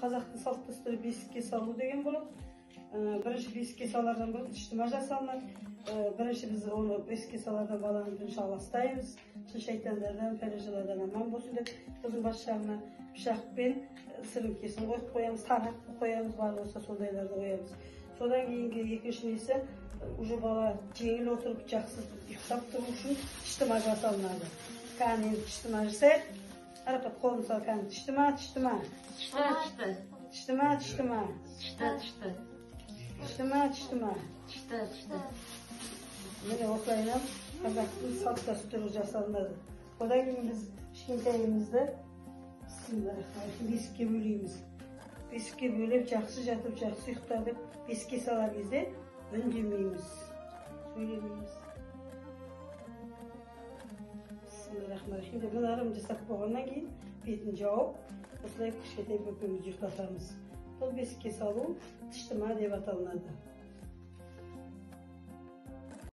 Қазақтың салт дәстүрі бесікке салу деген болады. Бірінші бесікке салардан бұрын іштіма жасалынады. Бірінші біз оны бесікке салардан баланы бірінші аластаймыз. Шын шайтандардан, пәле-жаладан аман болсын деп, сосын бас жағына пышақпен сіріңкесін қойып қоямыз, тарақ қоямыз, бар болса сондайларды қоямыз. Содан кейінгі екінші несі, уже бала жеңіл отырып, жақсы ұйықтап тұру үшін іштіма жасалынады. Кәне, енді іштіма жасайық. Қарақат, қолын сал, кәне, іштіма, іштіма. Тышты, тышты. Тышты ма, тышты ма? Тышты, тышты. Тышты ма, тышты ма? Тышты, тышты. Міне, осылайынан қазақтың салт дәстүрі жасалынады. Одан кейін біз кішкентайымызды бесікке бөлейміз. Бесікке бөлеп, жақсы жатып, жақсы ұйықта деп бесікке салар кезде үндемейміз, сөйлемейміз. Бисмиллахиррахманиррахим деп мына ырым жасап болғаннан кейін бетін жауып, осылай кішкентай бөпемізді ұйықтатамыз. Бұл бесікке салу тыштыма деп аталынады.